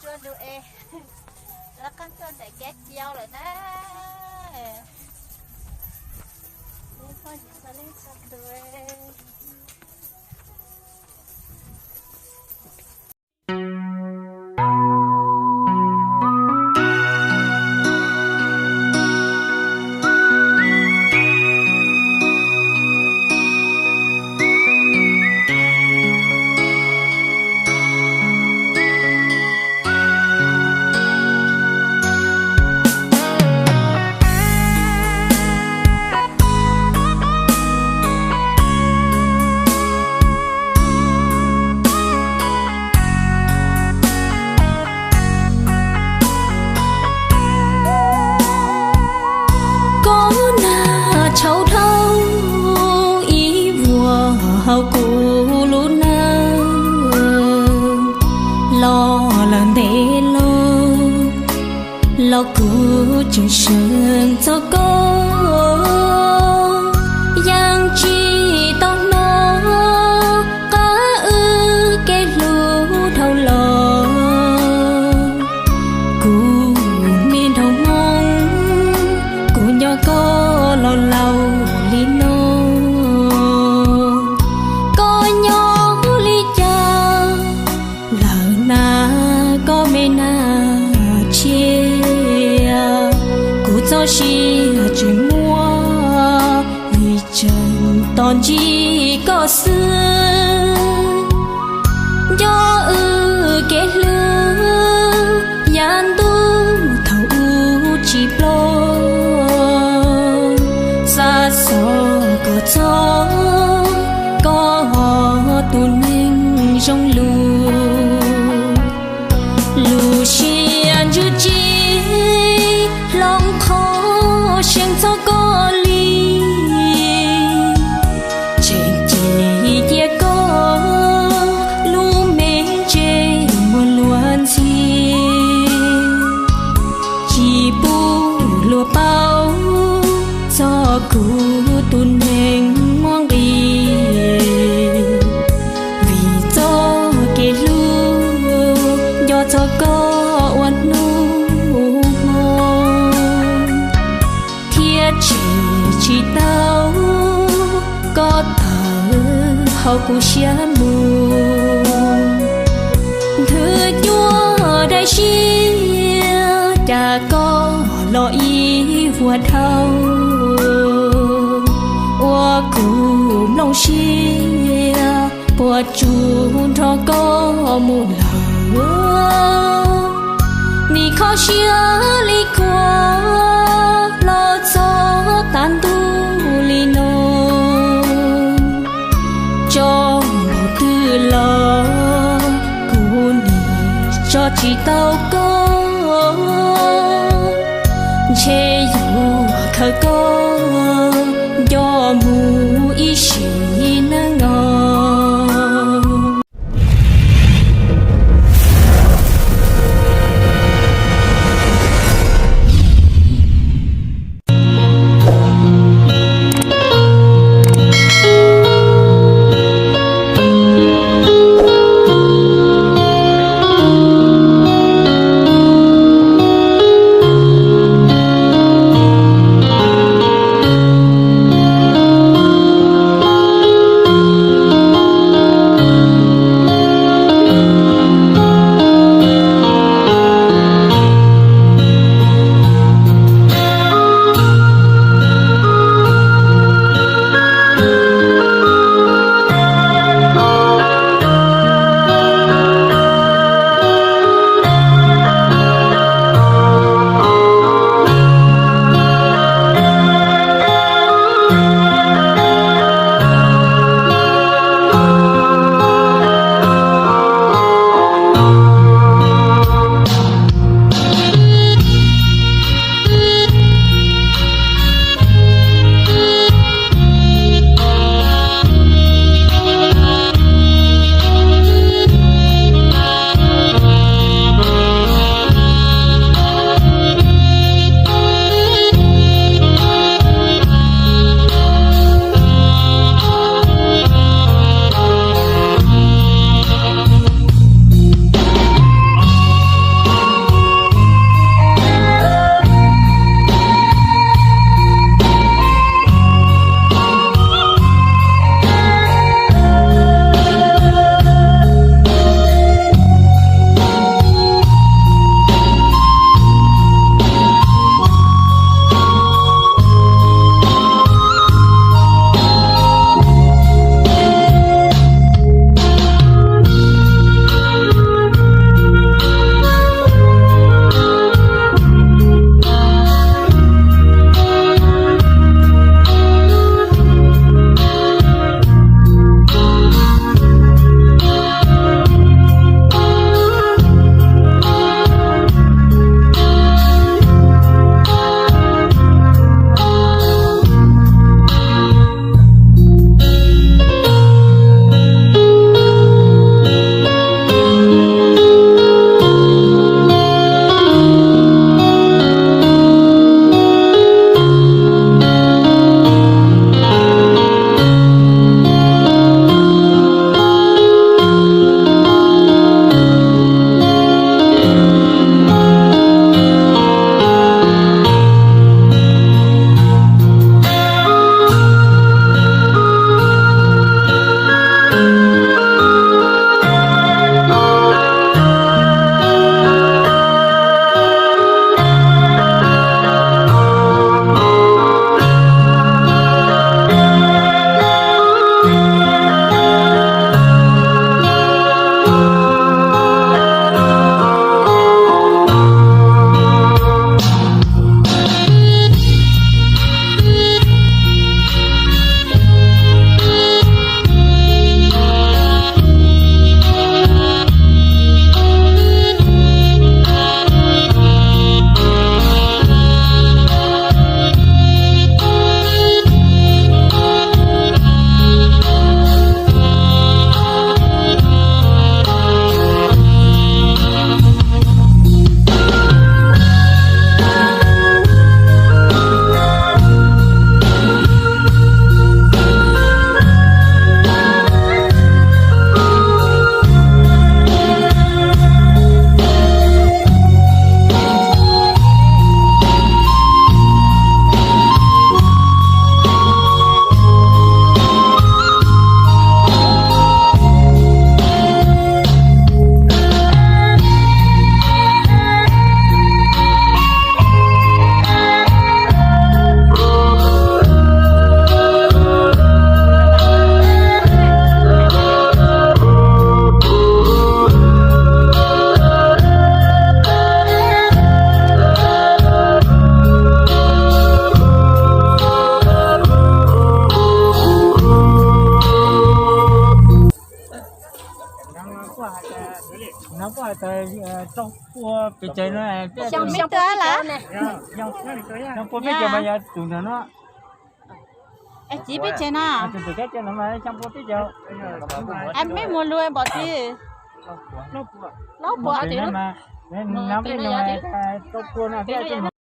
Tsuag ntu es lawv qab tuaj ntawm Kab Cau lawm na. Peb phooj ywg txhua leej txhua tus. Koj nag tshauv dhau ib vuag hauv kuv lub neej, los lawm ntev loo, los kuv tseem seev txog koj, yeej tsis tau hnov qab wb kev hlub dhau los. Kuv me nraug Hmoob, kuv nco koj los laus li no, koj nyob li cas lawm na, koj me nag tshiab. Kuv txoj sia tseem muaj, vim tseem tos ntsib koj xwb. Nco wb kev hlub yav ntuj thaum ub tsis ploj, xa xov kom txog koj tus neeg zoo lus. Lub siab ntsws ci hloov qhov seev txog koj li, tseem cia koj lub me ntsej muag luag ntxhi, tsis pub luag paub txog kuv tus neeg muaj nqis. Vim txoj kev hlub nco txog koj ua hnub hmo, thiab tseem tsis tau koj tawm hauv kuv siab mus. Nthwv cuaj daim siab cas koj los ib vuag dhau, ua kuv nplooj siab puas tsuaj nrog koj mus lawm. Nim kho siab li kua los txog tav ntuj li no, tso npaum twg los kuv nim tso tsis tau koj. Ntshe yuav khaws koj nco mus ib sim neej os. No kuj hais tias rau pua pes tsawg no, xyoo peb caug lawm. Xyoo pua peb caug mas yog tus nrog no. Txiv peb tsawg no? Tus kab cov no mas xyoo pua peb caug. Meb mus lug npaum txiv? Plaub puas. No peb no mas rau pua no thiab.